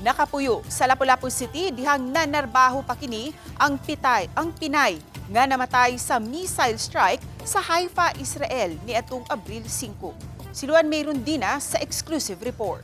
Nakapuyo sa Lapu-Lapu City dihang nanarbaho pa kini ang pitay, ang Pinay nga namatay sa missile strike sa Haifa, Israel niadtong Abril 5. Si Luan Merundina sa exclusive report.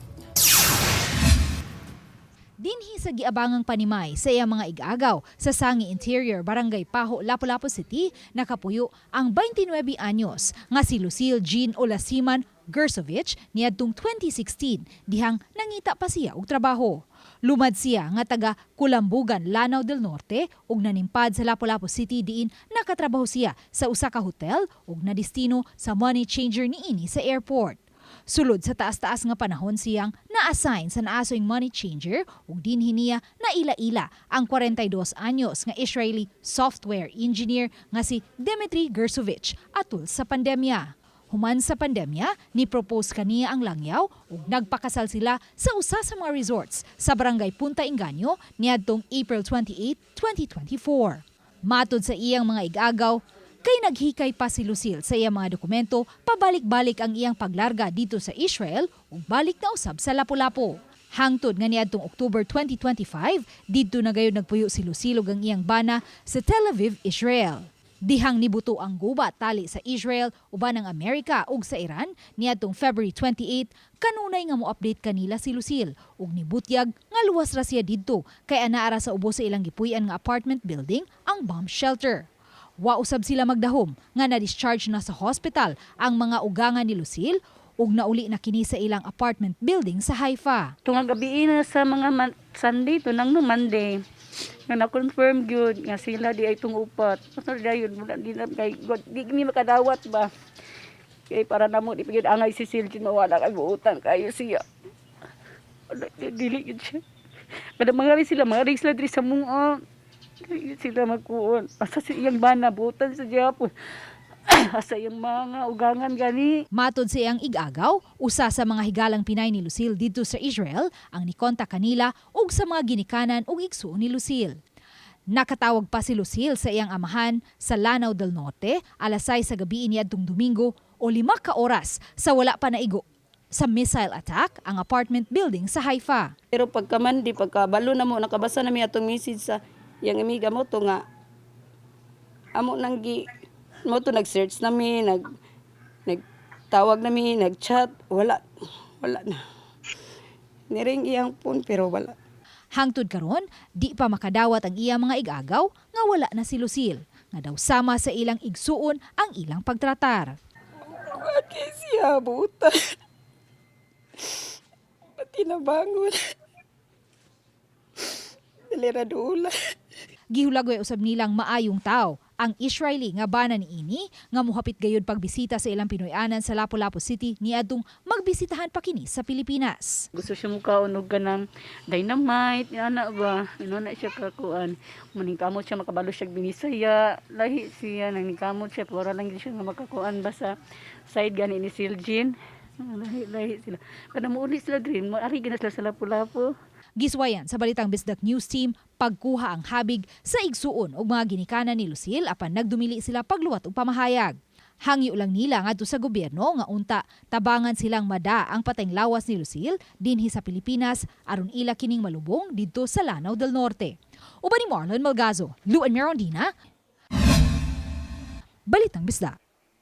Dinhi sa giabangang panimay sa iyang mga igagaw sa Sangi Interior, Barangay Paho, Lapu-Lapu City, nakapuyo ang 29 anyos nga si Lucille Jean Olasiman Gersovich niadtong 2016 dihang nangita pa siya og trabaho. Lumad siya nga taga Kulambugan, Lanao del Norte ug nanimpad sa Lapu-Lapu City diin nakatrabaho siya sa usa ka hotel ug nadistino sa money changer niini sa airport. Sulod sa taas-taas nga panahon siyang na-assign sa naasoing money changer ug dinhi niya naila-ila ang 42 anyos nga Israeli software engineer nga si Dimitri Gersovich atul sa pandemya. Human sa pandemya, ni-propose kaniya ang langyaw ug nagpakasal sila sa usa sa mga resorts sa Barangay Punta Inganyo niadtong April 28, 2024. Matod sa iyang mga igagaw, kay naghikay pa si Lucille sa iyang mga dokumento, pabalik-balik ang iyang paglarga dito sa Israel ug balik na usab sa Lapu-Lapu. Hangtod nga niadtong October 2025, didto na gayud nagpuyo si Lucille ug ang iyang bana sa Tel Aviv, Israel. Dihang nibuto ang gubat tali sa Israel uban ang Amerika ug sa Iran niadtong February 28, kanunay nga mo-update kanila si Lucille ug nibutyag nga luwas ra siya didto kay anaa ra sa ubos sa ilang gipuy-an nga apartment building ang bomb shelter. Wa usab sila magdahom nga na-discharge na sa hospital ang mga ugangan ni Lucille ug nauli na kini sa ilang apartment building sa Haifa. Tunga gabi na sa mga Sunday to nang no Monday nga na-confirm gyud nga sila di ay tung upat. Basta dayon wala di na kay God, di mi makadawat ba. Kay para namo di pa gyud angay si Siljin, mawala kay buutan kayo siya. Wala, dili gyud siya. Kada mga sila, mga sila diri sa munga. Dili sila magkuon. Asa si iyang bana buutan sa Japon. Asa iyang mga ugangan gani. Matod sa iyang igagaw, usa sa mga higalang Pinay ni Lucille didto sa Israel ang nikontak kanila ug sa mga ginikanan ug igsuon ni Lucille. Nakatawag pa si Lucille sa iyang amahan sa Lanao del Norte alas 6 sa gabi niadtong Domingo o 5 ka oras sa wala pa naigo sa missile attack ang apartment building sa Haifa. Pero pagka Monday, pagka balo na mo, nakabasa na mi atong message sa iyang amiga mo to nga amo nang gi mo to, nag-search na mi, nagtawag na mi, nag-chat, wala wala na. Niring iyang phone pero wala. Hangtod karon, di pa makadawat ang iyang mga igagaw nga wala na si Lucille, nga daw sama sa ilang igsuon ang ilang pagtratar. Bakit siya buta? Pati nabangon. Dili ra dula. Gihulagway usab nilang maayong tao ang Israeli nga bana niini nga muhapit gayud pagbisita sa ilang Pinoy-anan sa Lapu-Lapu City niadtong magbisitahan pa kini sa Pilipinas. Gusto siya mukaon og kanang dynamite, ana ba? Ano na siya kakuan. Maningkamot siya makabalo siya Binisaya, lahi siya nangingkamot siya para lang gyud siya nga makakuan ba sa side gani ni Siljin. Lahi lahi sila. Kada muuli sila diri, mo ari gina sila sa Lapu-Lapu. Giswayan sa Balitang Bisdak News Team pagkuha ang habig sa igsuon og mga ginikanan ni Lucille apan nagdumili sila pagluwat og pamahayag. Hangyo lang nila ngadto sa gobyerno nga unta tabangan silang mada ang patayng lawas ni Lucille dinhi sa Pilipinas aron ila kining malubong didto sa Lanao del Norte. Uban ni Marlon Malgazo, Luan Merondina, Balitang Bisdak.